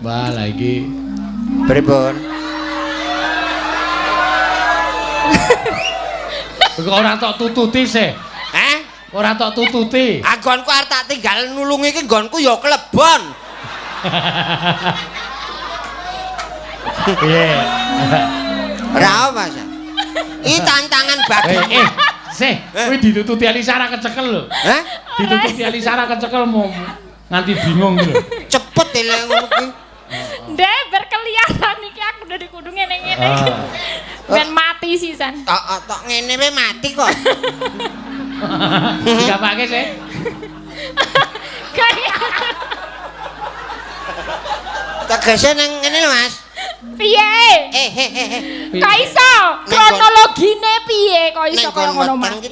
Wah, lah iki Pripun? Kok ora tok tututi sih. Hah? Ora tok tututi. Anggonku arep tak tinggal nulungi iki nggonku ya klebon. Piye? Ora apa, Mas. Iki tantangan bagi. Sih, kuwi ditututi Elisa ora kecekel lho. Hah? Ditututi Elisa ora kecekel mau nganti bingung gitu. Cepet elek ngono kuwi. Ndek berkeliaran iki aku udah di kudu ngene-ngene. Ben mati sisan. Tok tok ngene wae mati kok. Digapake sih. Kayak Tegese nang ngene lho, Mas. piye? Kok iso? Kronologine piye kok iso kaya ngono mati?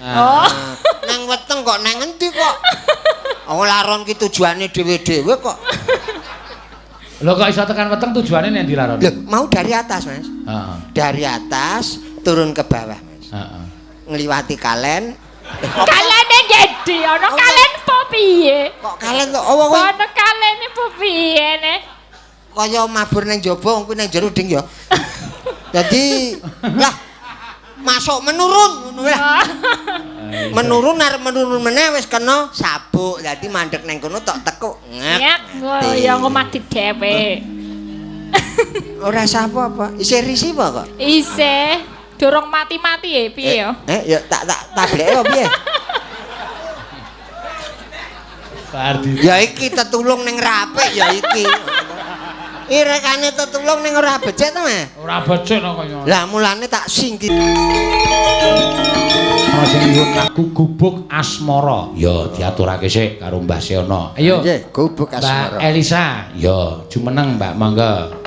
Oh. Nang weteng kok nang endi kok? Oh laron ki tujuane dhewe-dhewe kok. Lho kok iso tekan weteng tujuane nang ndi laron? Lho, mau dari atas, Mas. Heeh. Dari atas turun ke bawah, Mas. Heeh. Ngliwati kalen. Kalene gedhe, ana kalen po piye? Kok kalen kok owo kuwi? Ana kalene po piye ne? Kaya mabur nang jaba wong kuwi nang jero ding ya. Dadi lah masuk menurun ngono lah. Menurun arep menurun meneh wis kena sabuk. Dadi mandek nang kono tok tekuk. Ngek. Ya engko mati dhewe. Ora sapa apa? Isih risi apa kok? Isih. Dorong mati-mati ya piye ya? Ya tak tableke apa piye? Pak. Ya iki tetulung ning rapik ya iki. Iki rekane tetulung ning ora becik to, Mas? Ora becik no kaya. Lah mulane tak singkir. Ana sing nyuwun lagu Gubuk Asmara. Ya diaturake sik karo Mbah Seno. Ayo. Nggih, Gubuk Asmara. Mbak Elisa, ya jumeneng Mbak monggo.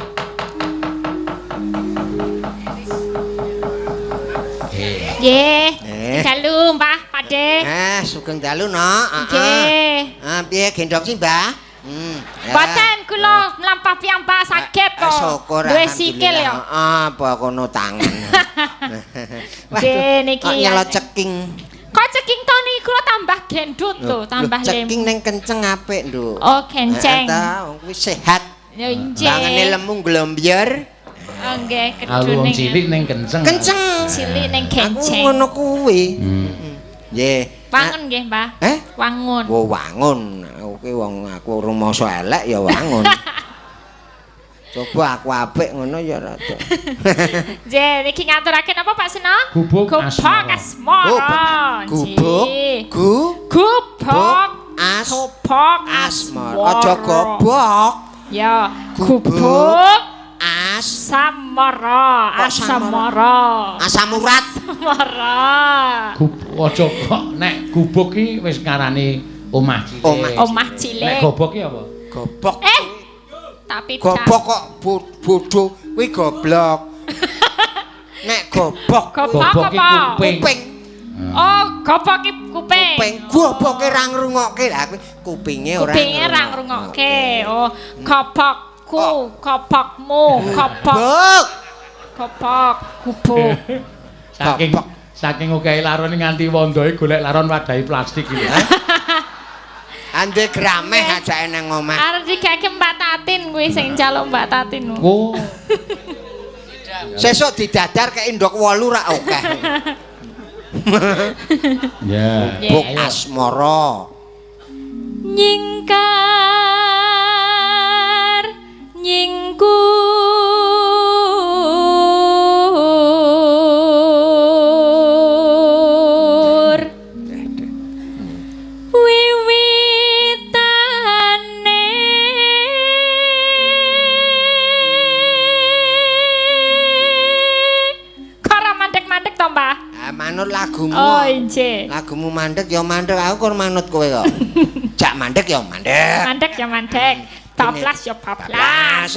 Nggih. Dalu, Mbah, Pakde. Sugeng dalu, Nok. Nggih. Ah, piye gendong sih, Mbah? Mboten kula mlampah piyambak saged kok. Syukur duwe sikil ya. Heeh, apa kono tangan. Nggih niki. Kok nyelot ceking. Kok ceking to niki kula tambah gendut to, tambah lem. Ceking ning kenceng apik, Nduk. Oh, kenceng. Heeh, wong kuwi sehat. Ya nggih. Tangane lemu glombyur. Oh nggih, kedune. Wong cilik ning kenceng. Kenceng. Cilik ning kenceng. Aku ngono kuwi. Nggih. Wangun nggih, Mbah. Wangun. Oh, wangun. Oke wong aku rumangsa elek ya wangun. Coba aku apik ngono ya rada. Nggih, niki ngaturake napa Pak Seno? Gubuk Asmara. Gubuk Gubuk Asmara. Aja gobok. Ya, gubuk Asamara, Asamara. Asam urat. Asamara. Aja kok nek gubuk ki wis ngarani omah cilik. Omah cilik. Nek gobok ki apa? Gobok. Tapi gobok kok bodho kuwi goblok. Nek gobok, gobok ki kuping. Kuping. Oh, gobok ki kuping. Kuping. Goboke ra ngrungokke lah kuwi kupinge ora. Kupinge ra ngrungokke. Oh, gobok. Ku, kopokmu, kopok. Kopok, gubuk. Saking okehe laron nganti wondoe golek laron wadahi plastik iki. Ande grameh ajake nang omah. Arep digake Mbak Tatin kuwi sing njaluk Mbak Tatin. Oh. Sesuk didadar kek endhok 8 rak akeh. Ya. Gubuk Asmara. Nyingkar nyingkur wiwitane kok ora mandek-mandek to, Mbah? Ah, manut lagumu. Oh, injih. Lagumu mandek ya mandek, aku kon manut kowe kok. Jak mandek ya mandek. Mandek ya mandek. Bablas ya bablas.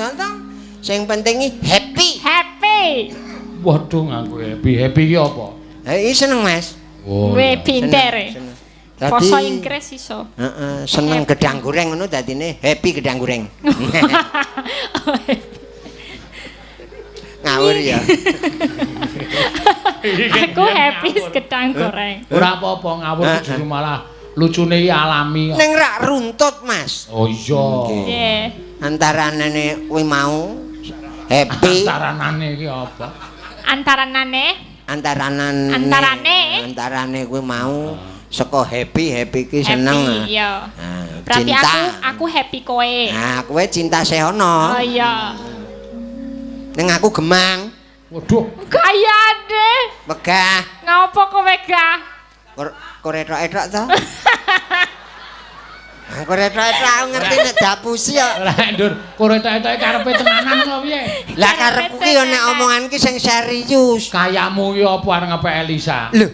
Sing penting iki happy. Happy. Waduh ngaku happy. Happy iki apa? Iki seneng, Mas. Oh. Weh pinter. Basa Inggris iso. Heeh, seneng gedang goreng ngono dadine happy gedang goreng. Ngawur ya. Aku happy gedang goreng. Ora apa-apa ngawur justru malah Lucune iki alami kok. Ning rak runtut, Mas. Oh iya. Nggih. Antaranane kuwi mau happy. Antaranane iki apa? Antaranane Antaranane. Antarane. Antarane kuwi mau saka happy, happy ki seneng. Happy, iya. Nah, Berarti cinta. aku happy kowe. Nah, kowe cinta sehono. Oh iya. Ning aku gemang. Waduh. Kayane. Wegah. Ngopo kowe gah? Kok retok-etok to? Aku retok-etok aku ngerti nek dapusi kok. Lah ndur, kok retok-etoke karepe tenanan kok piye? Lah karepku ki ya nek omongan ki sing serius. Kayamu ki apa arep ngepek Elisa? Lho,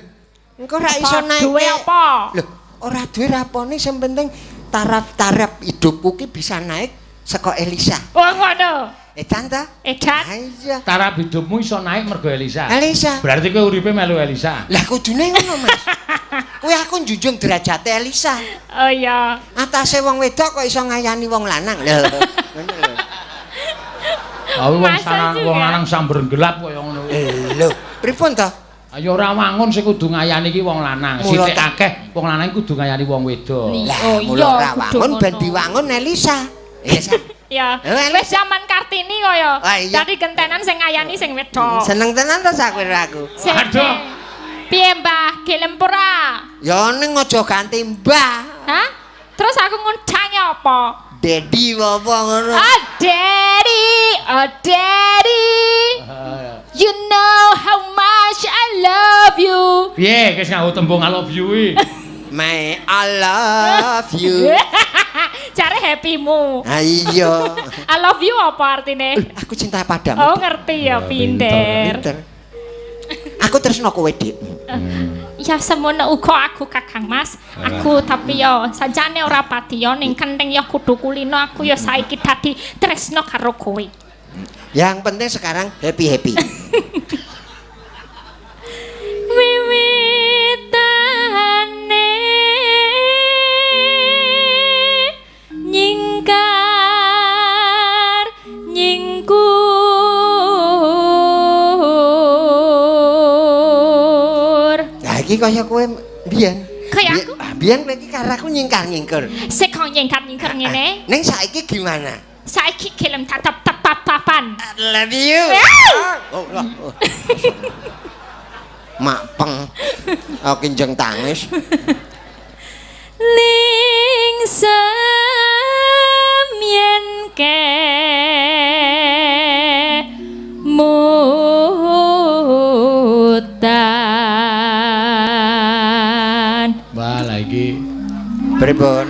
engko ora iso naik. Duwe apa? Lho, ora duwe rapone sing penting taraf-taraf hidupku ki bisa naik saka Elisa. Oh ngono. Edan ta? Edan. Ah iya. Taraf hidupmu iso naik mergo Elisa. Elisa. Berarti kowe uripe melu Elisa. Lah kudune ngono, Mas. Kuwi aku njunjung derajate Elisa. Oh iya. Atase wong wedok kok iso ngayani wong lanang. Lho, ngono lho. Tapi wong Masa lanang juga? wong lanang samber gelap kaya ngono kuwi. Lho, pripun to? Ayo ora wangun sing kudu ngayani iki wong lanang. Mula Sithik akeh wong lanang kudu ngayani wong wedok. Lah, Oh mula iya, ora kudu wangun ben ngono. diwangun Elisa. Elisa. Ya, Eh, wis zaman Kartini kaya. Ah, iya. Dadi gentenan sing ngayani sing wedok. Seneng tenan to sak kowe aku. Sing- Aduh. Piye Mbah? Gelem ora? Ya ning aja ganti Mbah. Hah? Terus aku ngundange apa? Dedi apa ngono. Oh daddy, oh daddy. You know how much I love you. Piye wis nganggo tembung I love you kuwi? May I love you. Cari happymu. Ah iya. I love you apa artine? Aku cinta padamu. Oh ngerti ya, pinter. Pinter. Aku tresno kowe, Dik. Ya semono uga aku Kakang Mas. Aku tapi yo sajane ora pati yo ning kenting yo kudu kulino aku yo saiki dadi tresno karo kowe. Yang penting sekarang happy-happy. Wiwitane nyingkar nyingkur. Lah iki kaya kowe mbiyen. Kaya aku? Mbiyen kowe iki karo aku nyingkar-nyingkur. Sik kok nyingkar-nyingkur ngene. Ning saiki gimana? Saiki gelem tetep tepap-papan. I love you. Oh, lah. Oh. Makpeng. Aku kinjeng tangis. Ling semyen ke mutan. Wah, lah iki Pripun?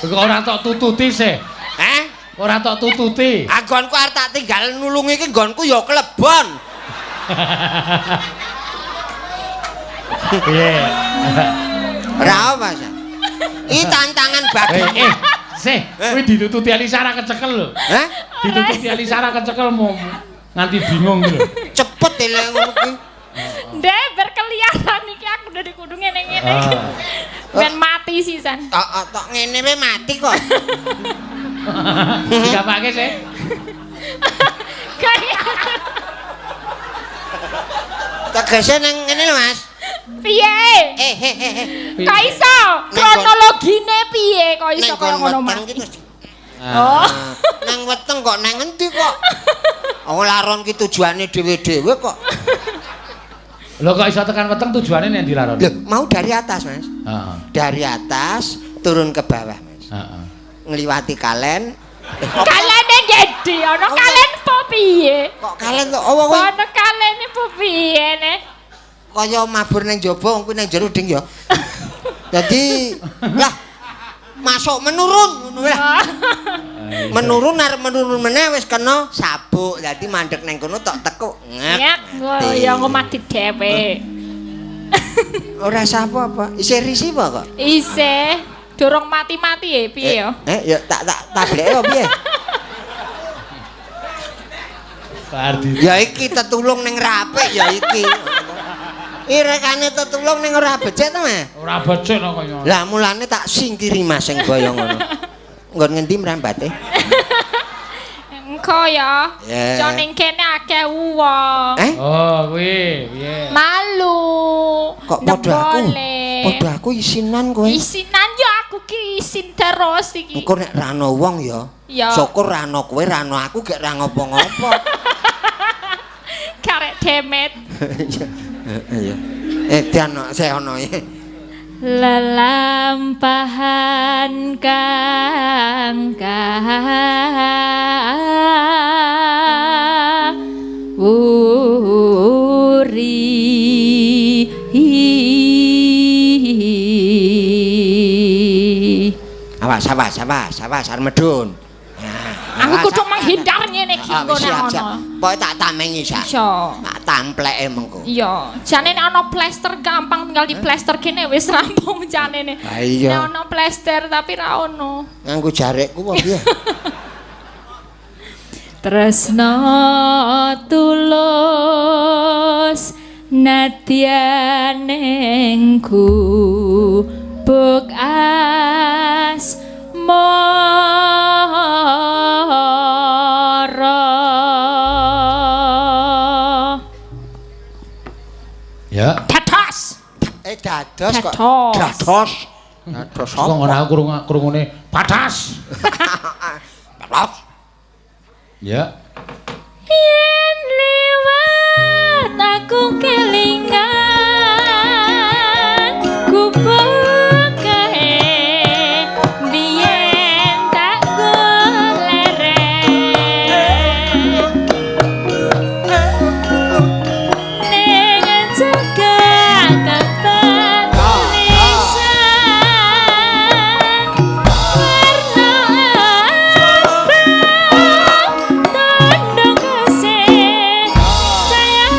Kok ora tok tututi sih. Hah? Ora tok tututi. Anggonku arep tak tinggal nulungi iki nggonku ya klebon. Piye? Ora apa, Mas. Iki tantangan bagi. Sih, kuwi ditututi Elisa ora kecekel lho. Hah? Ditututi Elisa ora kecekel mau nganti bingung gitu lho. Cepet elek ngono kuwi. Ndek berkeliaran iki aku dari kudu ngene-ngene. Ben mati sisan. Tok tok ngene wae mati kok. Digapake sih. Kayak Tegese nang ngene lho, Mas. piye? Eh eh eh. eh. Kok iso? Kronologine piye kok iso Nang kaya nggon ngono weteng mati? ki terus. Oh. Nang weteng kok nang endi kok? Oh laron ki tujuane dhewe-dhewe kok. Lho kok iso tekan weteng tujuane nek ndi laron? Lho, mau dari atas, Mas. Heeh. Dari atas turun ke bawah, Mas. Heeh. Ngliwati kalen. Kalene ngendi ana kalen po piye? Kok kalen kok oh kowe Ana kalene po piye ne? kaya mabur nang jaba wong kuwi nang jero ding ya. Dadi lah masuk menurun ngono lah. Menurun arep menurun meneh wis kena sabuk. Dadi mandek nang kono tok tekuk. Ngek, ya engko mati dhewe. Ora sah apa-apa. Isih risi apa kok? Isih durung mati-mati ya piye ya? Ya tak tableke apa piye? Pak Ardi. Ya iki tetulung ning rapik ya iki. Iki rekane tetulung ning ora becik to, Mas? Ora becik no kaya. Lah mulane tak singkiri Mas sing kaya ngono. Nggon ngendi mrambate? Engko Jaga ya. Yeah. Aja ning kene akeh wong. Eh? Oh, kuwi piye? Malu. Kok Ndak padha aku? boleh. Padha aku isinan kowe. Isinan ya aku ki isin terus iki. Engko nek ra ono wong ya. Ya. Syukur ra ono kowe, ra ono aku gek ra ngopo-ngopo. Karek demet. Iya. Dan saya ono ya. Lelampahan kang wuri. Awas, awas, awas, awas arep medun. Aku kudu menghindar ngene iki engko nek ono. Pokoke tak tamengi sak. Iya. Tak tampleke mengko. Iya, jane nek ana plester gampang tinggal di plester kene wis rampung jane ne. Lah iya. Nek ana plester tapi ra ono. Nganggo jarekku apa piye? Tresno tulus nadyan ning gubuk asmara. Ya. Dados. Dados kok. Dados. Dados. Dados Kok apa? ngono aku krungune patas. Patas. Ya. Yen liwat aku kelingan gubuk kae biyen tak goleren ning jaga kapan lisan warna abang tandha kasih sayang.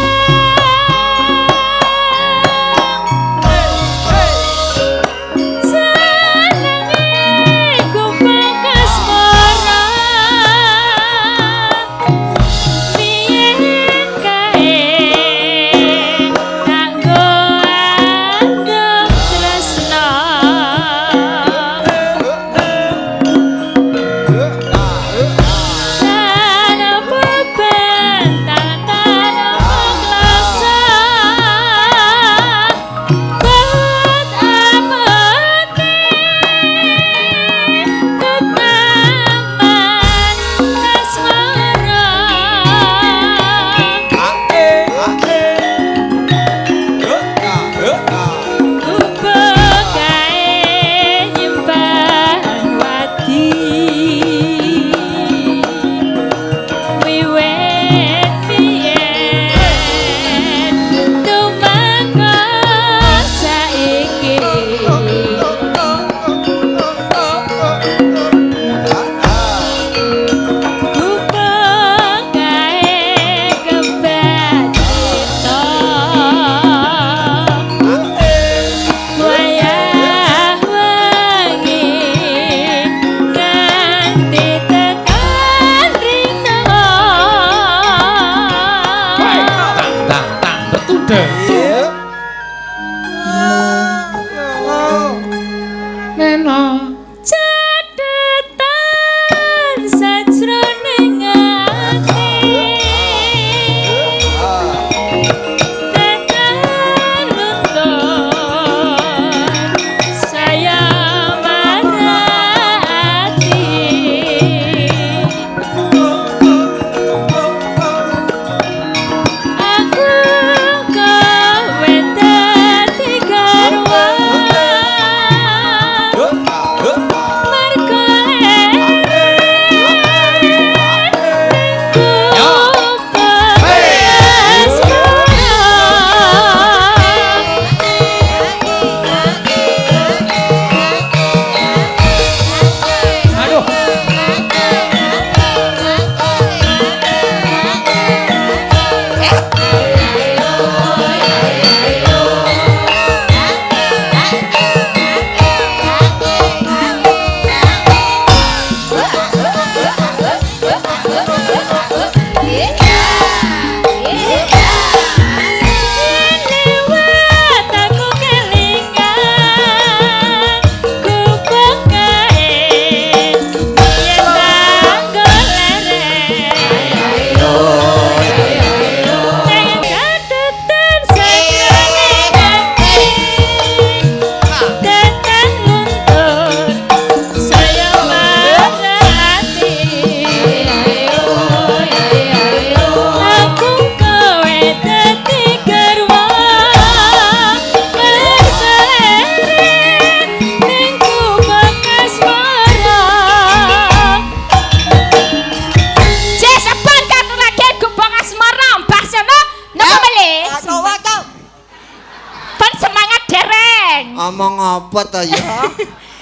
Apa to ya?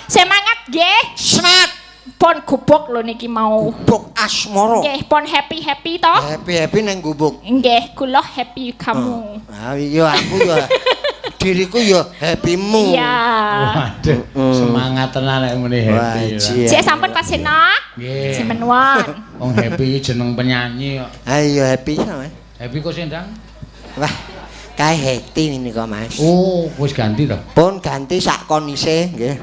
Semangat nggih. Semangat. Pon gubuk lho niki mau. Gubuk asmara. Nggih, pon happy-happy to. Happy-happy nang gubuk. Nggih, kula happy kamu. Ah iya, aku ya diriku ya happymu. Iya. Waduh, semangat tenan nek muni happy. Wah, Cek sampun Pak Seno. Nggih. Semenuan. Wong happy iki jeneng penyanyi kok. Ayo happy sama. Happy kok sendang? Wah, kae happy ini kok, Mas. Oh, wis ganti to. Pun ganti sak konise nggih.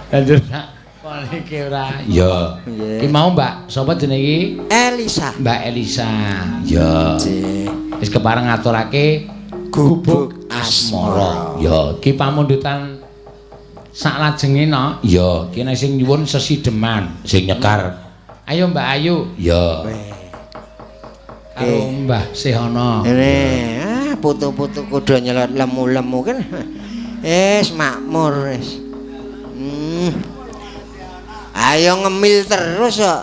Lanjut sak konike ora. Iya. Nggih. Ki mau Mbak, sapa jenenge iki? Elisa. Mbak Elisa. Ya. Nggih. Wis kepareng ngaturake Gubuk asmara. Ya, ki pamundutan saklajenge no. Ya, ki nek sing nyuwun sesideman, sing nyekar. Ayo Mbak Ayu. Ya. Karo Mbah Sehana. Ini, ah, putu-putu kudu nyelot lemu-lemu kan. Wis makmur wis. Ayo ngemil terus kok.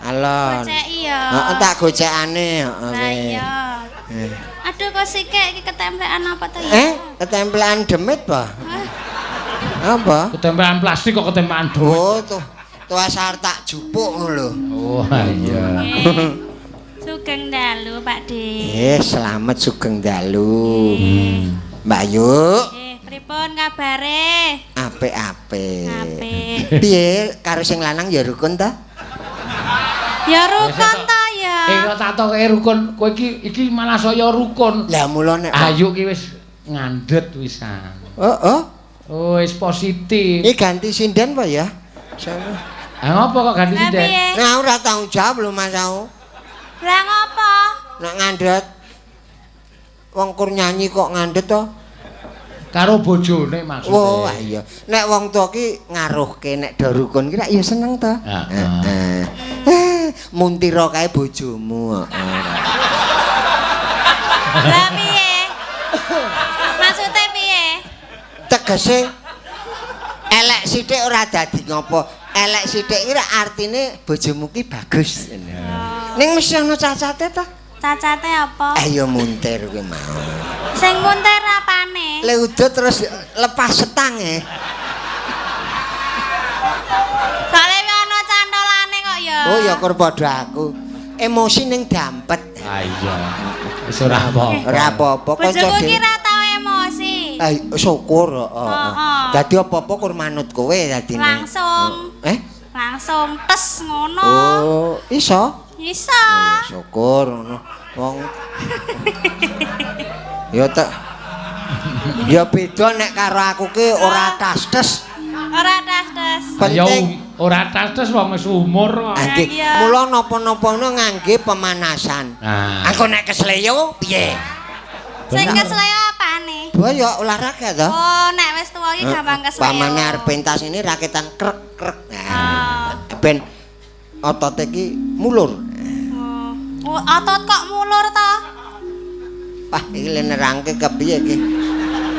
Alon. Goceki ya. Heeh, tak gocekane, heeh. Lah iya. Aduh kok sikek iki ketemplekan apa to ya? Ketemplekan demit apa? Apa? Ketempelan plastik kok ketempelan duit. Oh, tuh. Tuas arep tak jupuk ngono lho. Oh, iya. Nggih. Sugeng dalu, Pak De. Selamat sugeng dalu. Mbak Ayu, Nggih, pripun kabare? Apik-apik. Apik. Piye karo sing lanang ya rukun ta? Ya rukun ta ya. Kok tak toke rukun, kowe iki iki malah saya rukun. Lah mula nek Ayu ki wis ngandhet wisan. Oh, oh. Oh, wis positif. Iki ganti sinden apa ya? Sama. Ah ngopo kok ganti Lah sinden? piye? Nah, ora tanggung jawab lho Mas aku. Lah ngopo? Nek ngandhet wong kur nyanyi kok ngandhet to? Karo bojone maksudnya. Oh, iya. Nek wong tuwa ki ngaruhke nek do rukun ki rak ya seneng to. Heeh. Heeh. Muntira kae bojomu. Heeh. Lah piye? Maksude piye? Tegese elek sithik ora dadi ngopo. Elek sithik ki rak artine bojomu ki bagus. Ning mesti ana cacate to. Cacate apa? Ayo muntir kuwi mau. Sing muntir apane? Le udut terus lepas setang e. Soale ana cantolane kok ya. Oh ya kur padha aku. Emosi ning dampet. Ah iya. Wis ora apa-apa. Ora apa-apa kanca Bojoku ki dhewe. ora tau emosi. Syukur heeh. Heeh. Dadi apa-apa kur manut kowe dadine. Langsung. Eh? Langsung tes ngono. Oh, iso? Iso. Syukur ngono. Wong Ya tak. Ya beda nek karo aku ki ora tas-tes. Ora tas-tes. Ya Penting ora tas-tes wong wis umur kok. Nggih, Iya. mula napa-napane ngangge pemanasan. Nah. Aku nek kesleyo piye? Sing kesleo apane? Boyo olahraga to. Oh, nek wis tuwa iki gampang kesleo. Pamane arep pentas ini rakitan krek-krek. Nah, Oh. ben otote iki mulur. Oh. Oh, otot kok mulur to? Wah, iki le nerangke kepiye iki?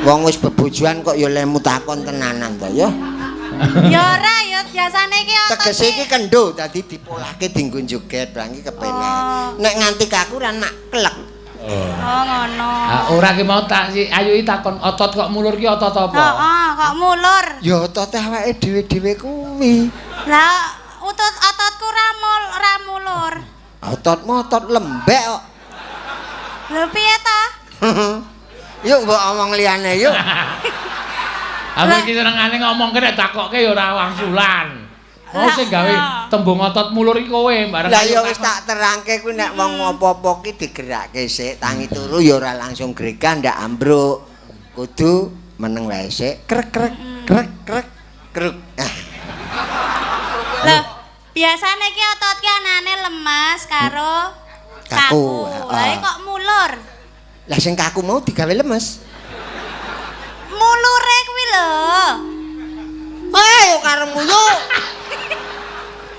Wong wis bebojoan kok ya lemu takon tenanan to ya. Ya ora ya biasane iki otot. Tegese iki kendo dadi dipolahke dienggo joget barang iki kepenak. Oh. Nek nganti kakuran mak kelek. Oh, ngono. Ah ora ki mau tak si Ayu iki takon otot kok mulur ki otot apa? Heeh, kok mulur. Ya otote awake dhewe-dhewe kuwi. Lah utut ototku ra ora mulur. Ototmu otot lembek kok. Lho piye ta? Yuk mbok omong liyane yuk. Aku iki senengane ngomong nek takokke ya ora wangsulan. Mau sing gawe tembung otot mulur iki kowe bareng. Lah ya wis tak terangke kuwi nek wong apa-apa ki digerake sik, tangi turu ya ora langsung gregah ndak ambruk. Kudu meneng wae sik, krek krek krek krek kruk. Ah, Lah biasane iki otot ki anane lemas karo Kaku, kaku. heeh. Lah kok mulur? Lah sing kaku mau digawe lemes. Mulure kuwi lho. Ayo karepmu yuk.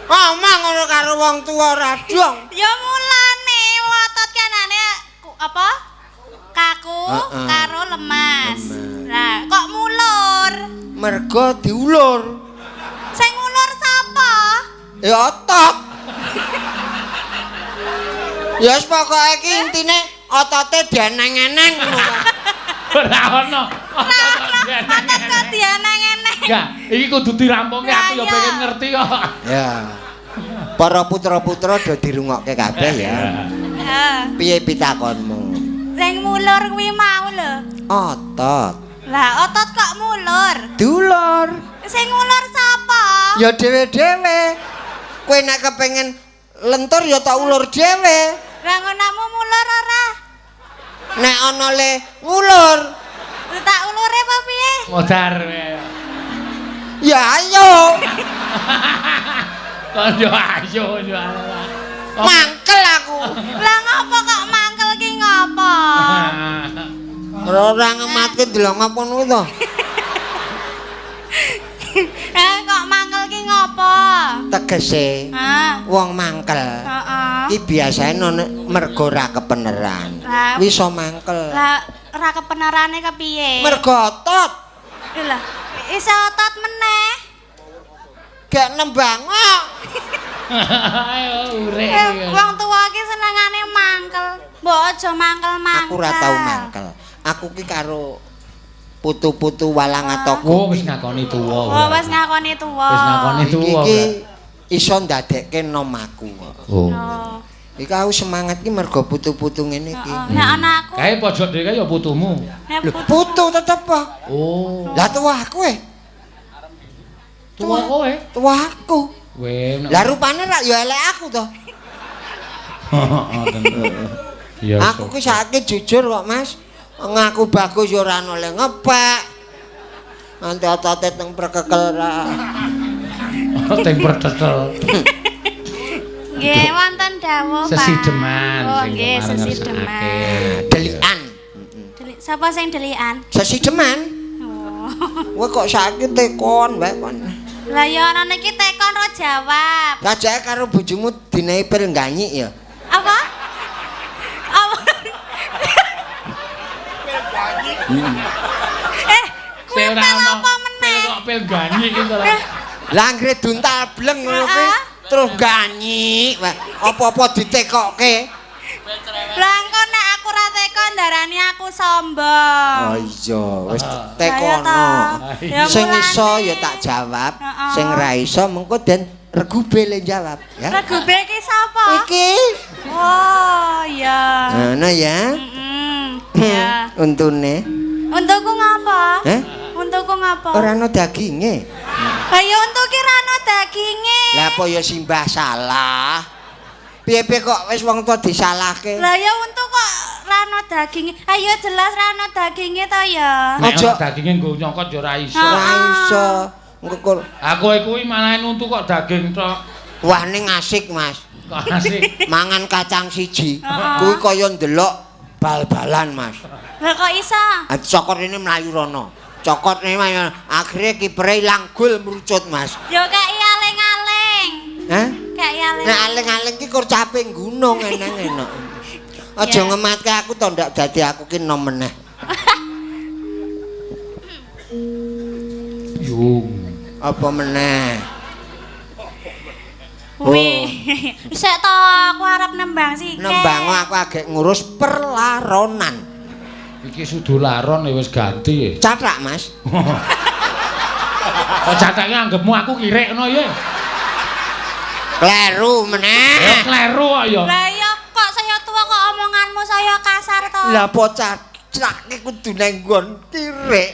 Omong ngono karo wong tuwa ora dong. Ya mulane otot ki anane apa? Kaku Heeh. karo lemas. Lemas. Lah kok mulur? Mergo diulur. Sing ngulur sapa? Ya otot. Ya wis pokoke iki intine otote dieneng-eneng ngono. Ora ono. Otot kok dieneng-eneng. Enggak, iki kudu dirampungke, aku ya pengen ngerti kok. Ya. Para putra-putra do dirungokke kabeh ya. Heeh. Piye pitakonmu? Sing mulur kuwi mau lho. Otot. Lah otot kok mulur? Dulur. Sing ngulur sapa? Ya dhewe-dhewe. Kowe nek kepengin lentur ya tak ulur dhewe. Lah ngonamu mulur ora? Nek ana le ngulur. Tak ulure apa piye? Modar. Ya ayo. Kok yo ayo yo. Mangkel aku. Lah ngopo kok mangkel ki ngopo? Ora ngematke delok ngopo ngono to. Kok mangkel ki ngopo? Tegese wong mangkel. Heeh. Ki biasane mergo ora kepeneran. Kuwi iso mangkel. Lah ora kepenerane kepiye? Mergo otot. Lah iso otot meneh. Gak nembang kok. Ayo urek. Wong tuwa ki senengane mangkel. Mbok aja mangkel-mangkel. Aku ora tau mangkel. Aku ki karo putu-putu walang atoku. Oh wis ngakoni tuwa. Oh wis ngakoni tuwa. Wis ngakoni tuwa. Iki iso ndadekke nom aku. Oh. Iki aku semangat ki mergo putu-putu ngene iki. Nek ana aku. Kae pojok dhewe ya putumu. Lho putu tetep apa? Oh. Lah tuwa aku e. Tuwa kowe. Tuwa aku. Kowe. Lah rupane rak ya elek aku to. Heeh tentu. Iya. Aku ki saiki jujur kok Mas. Ngaku bagus ya ora oleh ngepek. Nanti otote teng prekekel ra. Teng prekekel. Nggih, wonten dawuh, Pak. Sesideman oh, sing nggih, sesideman. Delikan. Delik sapa sing delikan? Sesideman. Oh. Kowe kok saiki tekon wae kon. Lah ya ana niki tekon ro jawab. Lah jake karo bojomu dinehi pil ganyik ya. Apa? Apa? Kuwi pil apa meneh? Kok pil ganyik iki to. Lah anggere duntal bleng ngono kuwi terus ganyik. Apa-apa ditekokke. Lah engko nek aku ora tekon darani aku sombong. Oh iya, wis tekono. Sing iso ya tak jawab, sing ra iso mengko den regube le jawab ya. Regube iki sapa? Iki. Oh iya. Ngono ya. Iya. Untune. Untuku ngapa? Heh? Untuku ngapa? Ora ana daginge. Ha ya untu ki ra ana daginge. Lah apa ya simbah salah? Piye-piye kok wis wong tuwa disalahke? Lah ya untu kok ra ana daginge. Ayo jelas ra ana daginge to ya. Nek ana daginge nggo nyokot ya ora iso. Ora iso. Engko aku kuwi malah untu kok daging tok. Wah ning asik, Mas. Kok asik? Mangan kacang siji. Kuwi kaya ndelok bal-balan, Mas. Lah kok iso? Cokot ini mlayu rono. Cokot ini mlayu. Akhire kipere ilang gol merucut, Mas. Ya kei aling-aling. Hah? Kei aling. Nek aling-aling ki kur caping gunung eneng enak. Aja ngematke aku to ndak dadi aku ki nom meneh. Yung. Apa meneh? Wih, sik to aku arep nembang sik. Nembang aku agek ngurus perlaronan. Iki sudu laron ya wis ganti. Cathak, Mas. Kok cathake anggepmu aku kirik ngono ya? Kleru meneh. Ya kleru kok ya. Lah iya kok saya tuwa kok omonganmu saya kasar to. Lah apa cathake kudu nang nggon kirik.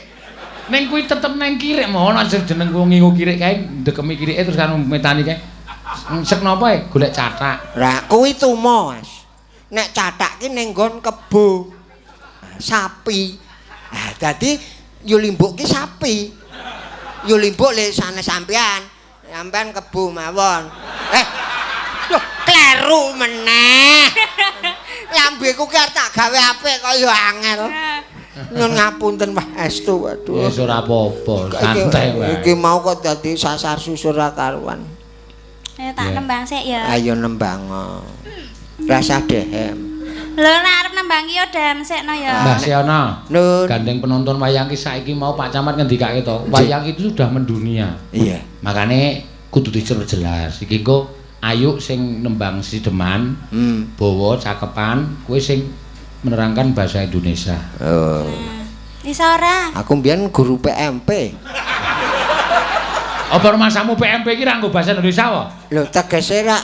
Ning kuwi tetep nang kirik mau ana jeneng wong ngingu kirik kae ndekemi kirike terus karo metani kae. Sek napa e golek cathak. Lah kuwi tumo, Mas. Nek cathak ki ning nggon kebo. Sapi. Nah, dadi yo limbuk ki sapi. Yo limbuk le sanes sampean. Sampean kebo mawon. Duh, kleru meneh. Lambeku ki arep tak gawe apik kok yo angel. Nyun ngapunten Pak Estu, waduh. Wis ora apa-apa, santai wae. Iki mau kok dadi sasar susur ra karuan. Ayo tak nembang sik ya. Ayo nembang. Rasa dehem. Lho nek arep nembang ki yo dehem sikno ya. Mbah Sena. Gandeng penonton wayang ki saiki mau Pak Camat ngendikake to, wayang itu sudah mendunia. Iya. Makane kudu dicerjelas. Iki engko Ayu sing nembang sideman, bawa cakepan, kowe sing menerangkan bahasa Indonesia. Oh. Iso ora? Aku mbiyen guru PMP. Apa rumasamu PMP iki ra nggo basa Indonesia apa? Lho tegese rak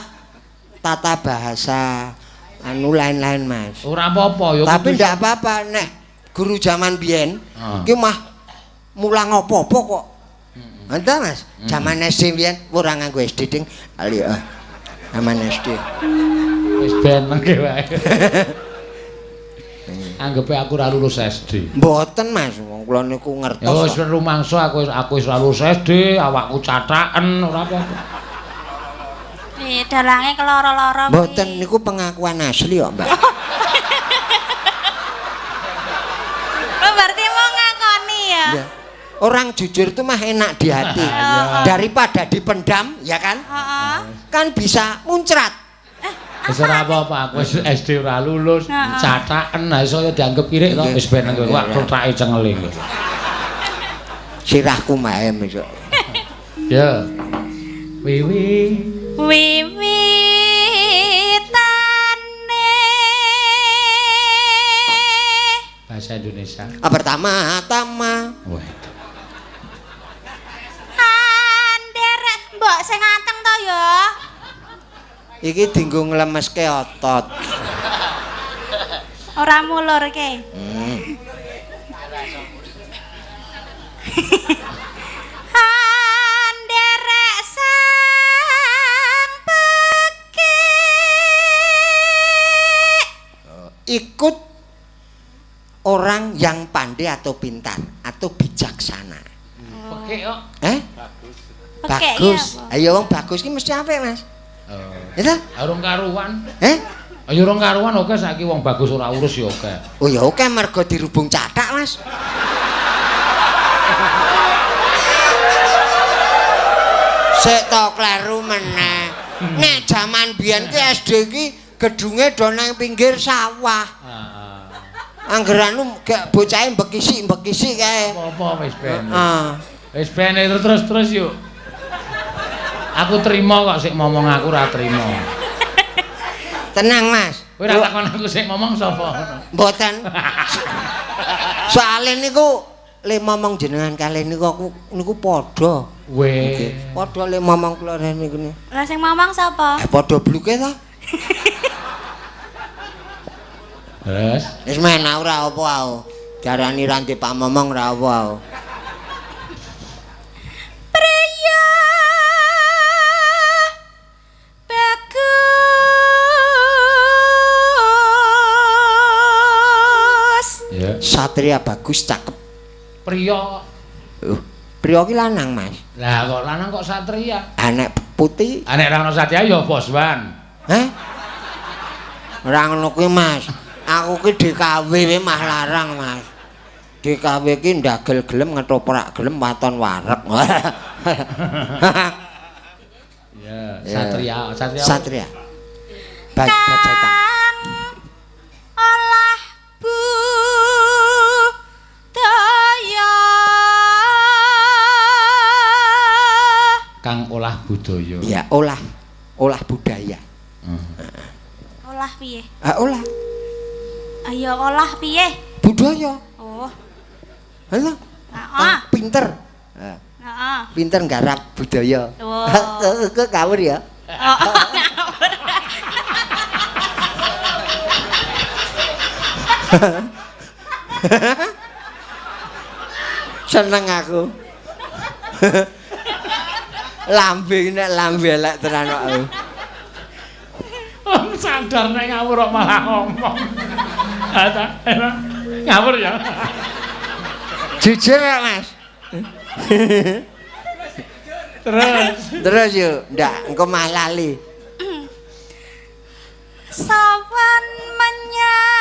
tata bahasa anu lain-lain, Mas. Ora apa-apa ya. Tapi ndak apa-apa nek guru zaman biyen ki mah mulang apa-apa kok. Entah Mas, zaman SD biyen ora nganggo SD ding. Ali ah. Zaman SD. Wis ben mengke wae. Anggepe aku ora lulus SD. Mboten Mas, wong kula niku ngertos. Ya wis rumangsa aku wis ora lulus SD, awakku cathaken ora apa-apa. Piye dalange keloro-loro. Mboten niku pengakuan asli kok, Mbak. Oh, berarti mau ngakoni ya? Ya. Orang jujur itu mah enak di hati. Daripada dipendam, ya kan? Kan bisa muncrat. Wis ora apa-apa, aku wis SD ora lulus, cathaken ha iso ya dianggep kirik to, wis ben kowe wak klethake cengele. Sirahku maem iso. Ya. Wiwi wiwitane bahasa Indonesia. Pertama-tama. Wah. Anderek mbok sing anteng to ya. Iki dienggo nglemeske otot. Ora mulurke. Anderek sang pekik. Ikut orang yang pandai atau pintar atau bijaksana. Pekik kok. Eh? Bagus. Bagus. Ayo wong bagus ki mesti apik, Mas. Ya ta? Urung karuan. Eh? Ayo urung karuan oke saiki wong bagus ora urus ya oke. Oh ya oke mergo dirubung cathak, Mas. Sik to kleru meneh. Nek jaman biyen ki SD ki gedunge do nang pinggir sawah. Heeh. Angger anu gak bocahe mbekisik-mbekisik kae. Apa-apa wis ben. Heeh. Wis ben terus-terus yuk. Aku terima kok sik ngomong aku ora terima. Tenang, Mas. Kowe ora takon aku sik ngomong sapa? Mboten. Soale niku le momong jenengan kalih niku aku niku padha. Weh. Padha le momong kula niku. Lah sing momong sapa? Padha bluke ta? Terus wis men ora apa aku. Darani ra ndek pamomong ora apa aku. Priya bagus. Ya. Satria bagus cakep. Priya. Priya ki lanang, Mas. Lah kok lanang kok satria? Anak putih. Anek ra ono satria ya Boswan. Heh? Ora ngono kuwi, Mas. Aku ki DKW wae mah larang, Mas. DKW ki ndagel gelem ngetoprak gelem waton wareg. Ya, satria, satria. Satria. Baca olah budaya. Kang olah budaya. Ya, olah budaya. Olah piye? Ah, olah. Ayo olah piye? Budaya. Oh. Halo. Heeh. Pinter. Heeh. Pinter nggarap budaya. Oh. Kok ngawur ya? Oh, ngawur. Seneng aku. Lambe nek lambe elek tenan kok aku. Sadar nek ngawur kok malah ngomong. Ngawur ya. Jujur ya, Mas. Terus. Terus yuk, ndak engko mah lali. Sawan menyang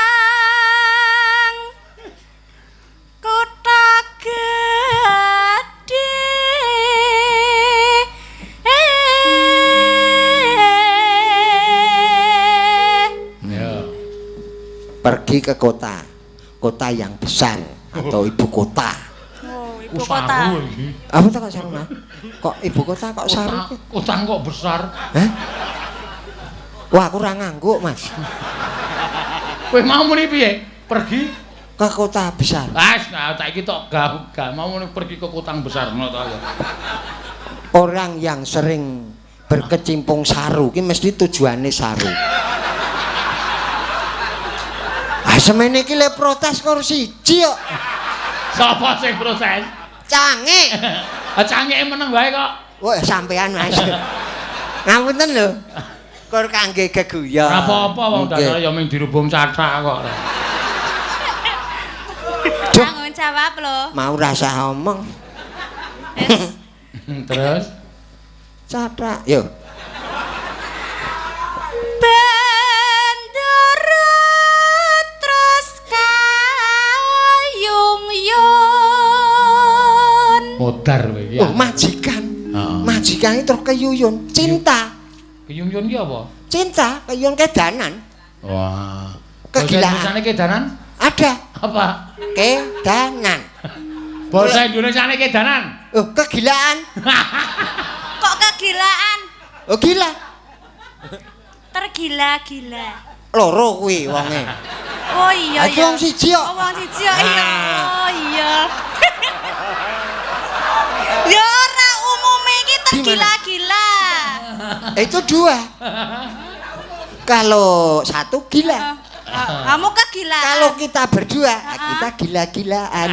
kutha gedhe. Ya. Pergi ke kota, kota yang besar atau ibu kota. Oh, ibu kota. Apa tuh kok saru, Mas? Kok ibu kota kok saru? Kota kok besar? Hah? Wah, aku ora ngangguk, Mas. Kowe mau muni piye? Pergi Ke kota besar. Wes, nah saiki tok gak mau pergi ke kota besar ngono to ya. Orang yang sering berkecimpung saru ki mesti tujuane saru. Ah semene iki le protes kor siji kok. Sapa sing protes? Cangik. Ah cangike meneng wae kok. Wah, sampean Mas. Ngapunten lho. Kor kangge geguyon. Ora apa-apa wong dasare ya mung dirubung cathak kok. Tanggung jawab lho. Mau rasa omong. Terus cathak yo. Bendera terus kayung yun. Modar kowe iki. Oh, majikan. Heeh. Majikan itu terus keyuyun, cinta. Keyuyun ki apa? Cinta, keyuyun kedanan. Wah. Kegilaan. Bahasa Indonesiane kedanan? Ada. Apa? Kedanan. Bahasa Indonesiane kedanan. Oh, kegilaan. Kok kegilaan? Oh, gila. Tergila-gila. Loro kuwi wonge. Oh iya Iki iya. wong siji kok. Oh wong siji kok iya. Oh iya. Ya ora umume iki tergila-gila. Itu dua. Kalau satu gila. Kamu kegilaan. Kalau kita berdua, kita gila-gilaan.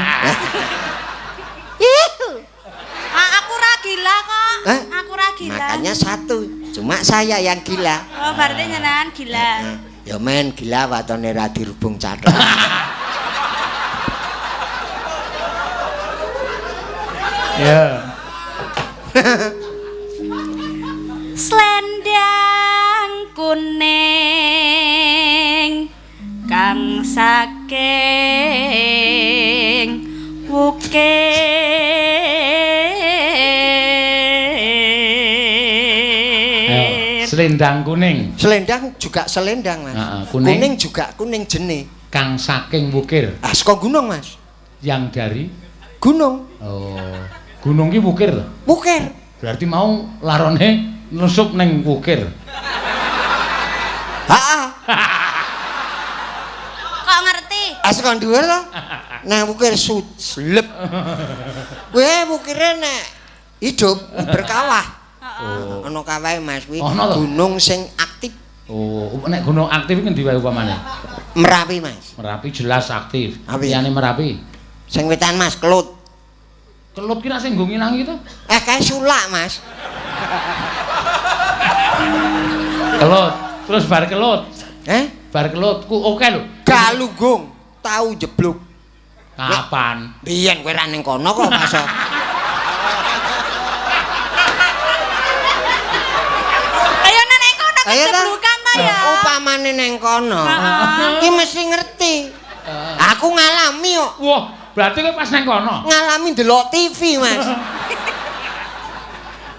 Aku ra gila kok. Hah? Aku ra gila. Makanya satu, cuma saya yang gila. Oh, berarti nyenengan gila. Ya men gila watone ra dirubung cathak. Ya. Slendang kuning kang saking wukir. Selendang kuning. Selendang juga selendang, Mas. Kuning. Kuning juga kuning jene. Kang saking wukir. Ah, saka gunung, Mas. Yang dari gunung. Oh, gunung ki wukir to? Wukir. Berarti mau larone nusup ning wukir. Heeh. Kok ngerti? Ah, saka dhuwur to. Nang wukir suslep. Kowe wukire nek hidup berkawah. Oh. Ana kawahe Mas kuwi gunung sing aktif. Oh, nek gunung aktif ngendi wae upamane? Merapi, Mas. Merapi jelas aktif. Liyane Merapi. Sing wetan Mas, Kelut. Kelut ki nek sing nggo ngilangi to? Eh, kae sulak, Mas. Kelut, terus bar kelut. Eh? Bar kelut ku oke lho. Galunggung tau jeblok. Kapan? Biyen kowe ra ning kono kok, Mas. Ayo nang kono kejeblukan ta ya. Upamane nang kono. Ki mesti ngerti. Aku ngalami kok. Wah, berarti kowe pas nang kono. Ngalami ndelok TV, Mas.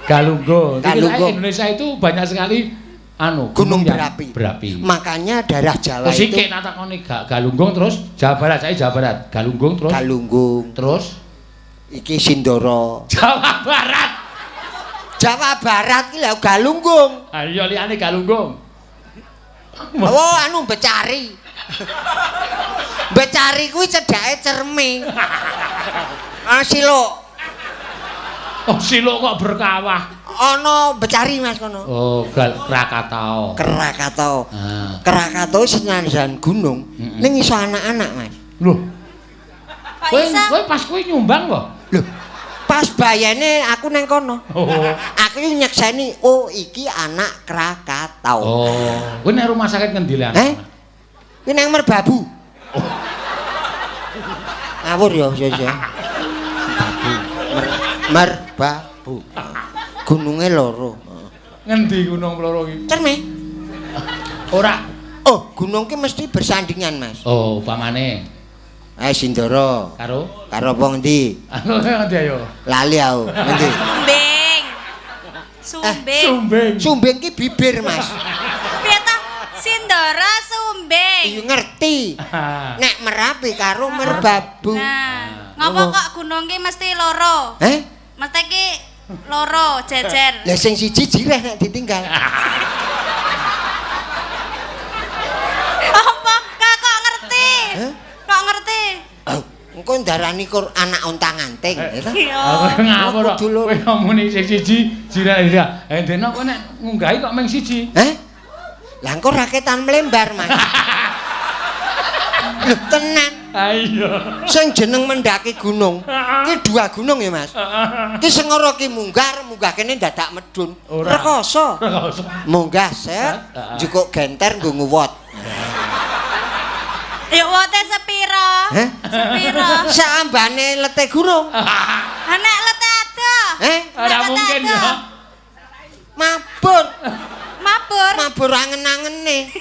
Galunggung. Galunggung. Indonesia itu banyak sekali anu gunung berapi. Berapi. Makanya daerah Jawa terus itu. Terus iki tak takoni Galunggung terus Jawa Barat, saya Jawa Barat. Galunggung terus Galunggung. Terus iki Sindoro. Jawa Barat. Jawa Barat ki lho Galunggung. Ha iya liyane Galunggung. Oh, anu Becari. Becari kuwi cedhake Cerme. Ah siluk. Oh, siluk kok berkawah. Ana Becari Mas kono. Oh, gal Krakatau. Krakatau. Ah. Krakatau senajan gunung, ning iso anak-anak, Mas. Loh. Kowe pas kowe nyumbang kok? Loh. Pas bayane aku nang kono. Oh. Aku nyekseni, oh iki anak Krakatau. Oh, kowe nang rumah sakit ngendi lho? Eh? Kuwi nang Merbabu. Oh. Ngawur ya, ya. Merbabu. Merbabu. Gununge loro. Ngendi gunung loro iki? Cerme. Ora. Oh, gunung ki mesti bersandingan, Mas. Oh, upamane. Sindoro. Karo? Karo apa ngendi? Aku ngendi ayo? Lali aku. Ngendi? Sumbing. Sumbing. Sumbing. Sumbing ki bibir, Mas. Piye ta? Sindoro Sumbing. Iya ngerti. Nek Merapi karo Merbabu. Nah, ngopo kok gunung ki mesti loro? Eh? Mesti ki loro jejer. Lah sing siji jireh nek ditinggal. Apa? Kak kok ngerti? Hah? Kok ngerti? Engko ndarani kur anak ontang-anting, ya ta? Iya. Aku ngawur kok. Kudu loro. Kowe ngomongni sing siji, jira-jira. Eh dene kok nek ngunggahi kok mung siji. Heh? Lah engko raketan mlembar, Mas. Lho tenan. Ha iya. Sing jeneng mendaki gunung. Ki dua gunung ya, Mas. Ki sengara ki munggah, munggah kene dadak medun. Ora. Rekoso. Rekoso. Munggah set, Heeh. njukuk genter nggo nguwot. Ya wote sepiro? Heh? Sepiro? Saambane lete gunung. Ha nek lete adoh. Eh? Ora mungkin ya. Mabur. Mabur. Mabur angen-angene.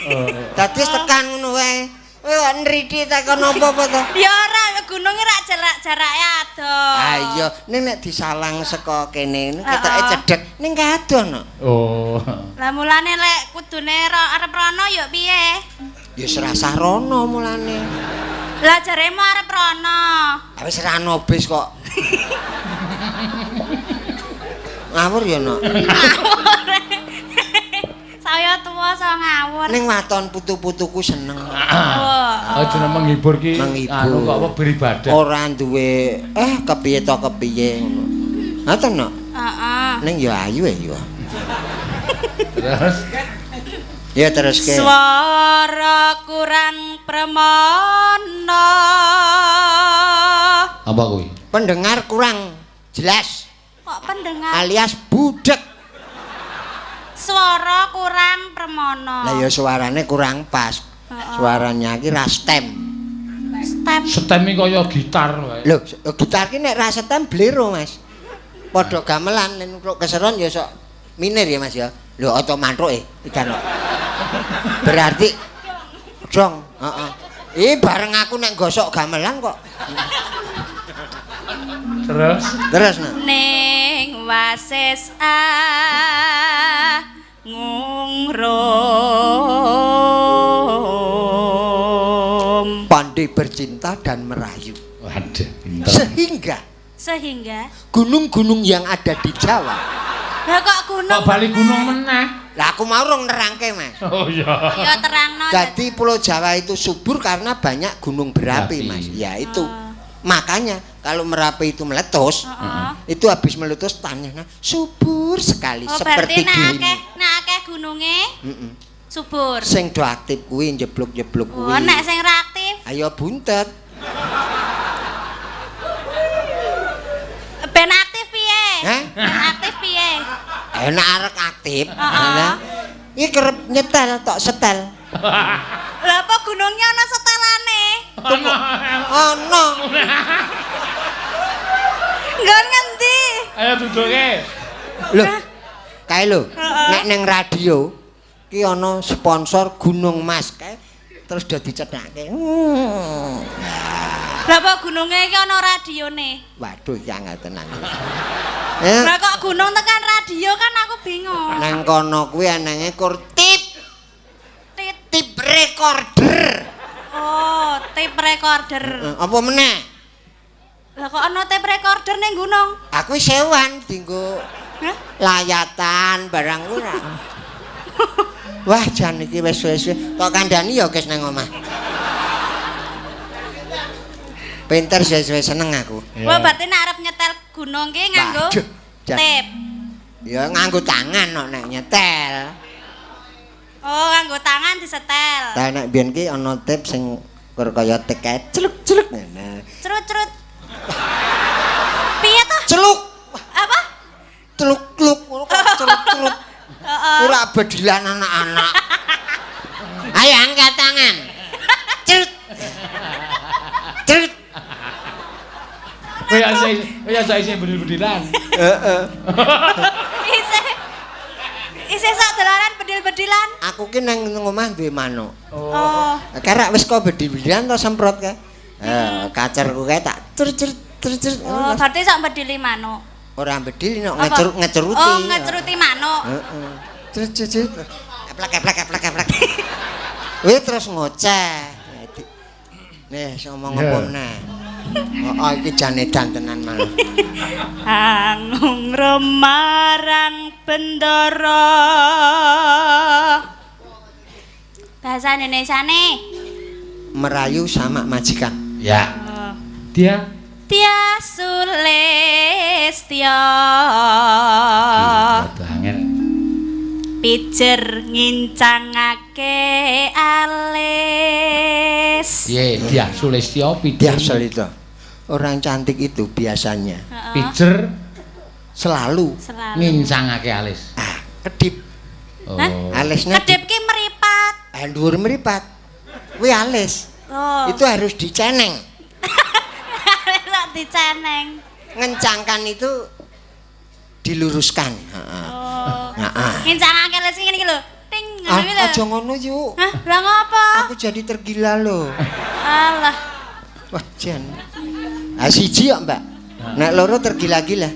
Dadi wis tekan ngono wae. Kowe kok nriti takon apa-apa to? Ya ora, gununge rak jarak-jarake adoh. Ah iya, ning nek disalang saka kene ketoke cedhek ning kadoh no. Oh. Lah mulane lek kudune arep rono ya piye? Ya wis rasah rono mulane. Lah jaremu arep rono. Ah wis ra ono bis kok. Ngawur ya no. Ngawur. Saya tuwa so ngawur. Ning waton putu-putuku seneng. Wah. Aja menghibur ki. Menghibur. Anu kok apa beribadah. Ora duwe kepiye to kepiye ngono. Ngoten no. Heeh. Ning ya ayu ya. Terus Ya teruske. Swara kurang premana. apa kuwi? Pendengar kurang jelas Kok pendengar alias budek. swara kurang premana. Lah ya suarane kurang pas. Suaranya iki ra stem. Stem. Stem iki kaya gitar wae. Lho, gitar ki nek ra stem blero, Mas. Padha gamelan nek nutruk keseron ya sok minir ya, Mas ya. Lho, oto mantruk ikan kok. Berarti dong, heeh. Ih, bareng aku nek gosok gamelan kok. Terus Terus nah. Ning wasis ngungrum. Pandai bercinta dan merayu. waduh, pinter. Sehingga gunung-gunung yang ada di Jawa. Lah kok gunung? Kok bali gunung meneh? Lah aku mau rong nerangke, Mas. Oh iya. Ya terangno. Jadi Pulau Jawa itu subur karena banyak gunung berapi, Berapi. Mas. Ya itu. Makanya kalau Merapi itu meletus, itu habis meletus tanahnya subur sekali Oh, berarti seperti nek gini. akeh nek akeh gununge subur. Sing do aktif kuwi njebluk-njebluk kuwi. Oh, nek sing ra aktif Ayo buntet. ben aktif piye? Heh? Ben aktif piye? Ayo nek arek aktif, Heeh. nah, iki kerep nyetel tok setel. Lah apa gunungnya ana setelane? Ono. Nggon ngendi? Ayo duduke. Lho. Kae lho, nek ning radio ki ana sponsor Gunung Mas kae terus do dicethake. Lah apa gununge iki ana radione? Waduh, ya angel tenan. Lah kok gunung tekan radio kan aku bingung. Nang kono kuwi anenge kur tip Tit. tip recorder. Oh, tape recorder. Apa meneh? Lah kok ana tape recorder ning gunung? Aku sewan dienggo Hah? layatan barang ora. Wah, jan iki wis suwe-suwe. Tok kandhani ya guys nang omah. Pinter suwe-suwe seneng aku. Wah, berarti nek arep nyetel gunung ki nganggo Waduh, jan. tape. Ya nganggo tangan kok nek nyetel. Oh, nganggo tangan disetel. Lah nek biyen ki ana tape sing kur kaya tek kae celuk-celuk ngene. Cerut-cerut. Piye toh? Celuk, Apa? celuk-celuk ngono kok celuk-celuk. Heeh. Ora bedilan anak-anak. Ayo angkat tangan. Cerut. Cerut. Kowe ya saiki bedil-bedilan. Heeh. Isih. Isih sak dolanan bedil-bedilan. Aku ki nang omah duwe manuk. Oh. Karek wis kok bedil-bedilan to semprot kae. Kacerku kae tak cerut cerut cerut cerut. Oh, berarti sak bedili manuk. Ora bedil nek Apa? ngeceruti. Oh, ngeceruti manuk. Heeh. Cerut cerut cerut. Eplek eplek eplek eplek. Wih terus ngoceh. Nih, ngomong apa meneh? Oh, iki jan edan tenan malah. Angung remarang bendara. Bahasa Indonesiane. Merayu sama majikan. Ya. Oh. Dia Dia Sulistya. Rada angel. Pijer ngincangake alis. Piye Dia Sulistya pijer? Dia Sulistya. Orang cantik itu biasanya pijer selalu ngincangake alis. Ah, kedip. Oh. Alisnya kedip ki meripat. Ah, dhuwur meripat. Kuwi alis. Oh. Itu harus diceneng. Alis diceneng. Ngencangkan itu diluruskan. Heeh. Oh. Heeh. Ngencangake alis ngene iki lho. Ting ngono kuwi lho. Aja ngono yuk. Hah, lah ngopo? Aku jadi tergila lho. Alah. Wah, jan. Ah siji kok, Mbak. Nek loro tergila-gila.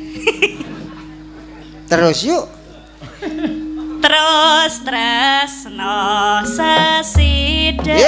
Terus yuk. Terus tresno sesideman.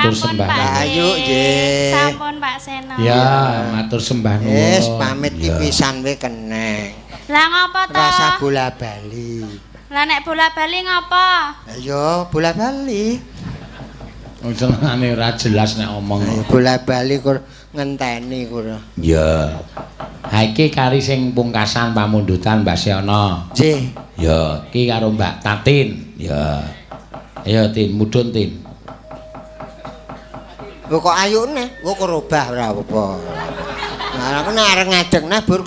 Matur Sampun, sembah. Pak Mbak Ayu, nggih. Sampun Pak Seno. Ya, matur sembah nuwun. Wis pamit ki Ya. pisan we keneng. Lah ngopo to? Rasa bola-bali. Lah nek bola-bali ngopo? Ayo bola-bali. Wong senengane ora jelas nek omong. Ayo bola-bali kur ngenteni kur. Ya. Ha iki kari sing pungkasan pamundutan Mbak Seno. Nggih. Ya, iki karo Mbak Tatin. Ya. Ayo Tin, mudhun Tin. Lho kok ayune? Kok kerubah ora apa-apa. Nah, aku nek arep ngadeg nah bur.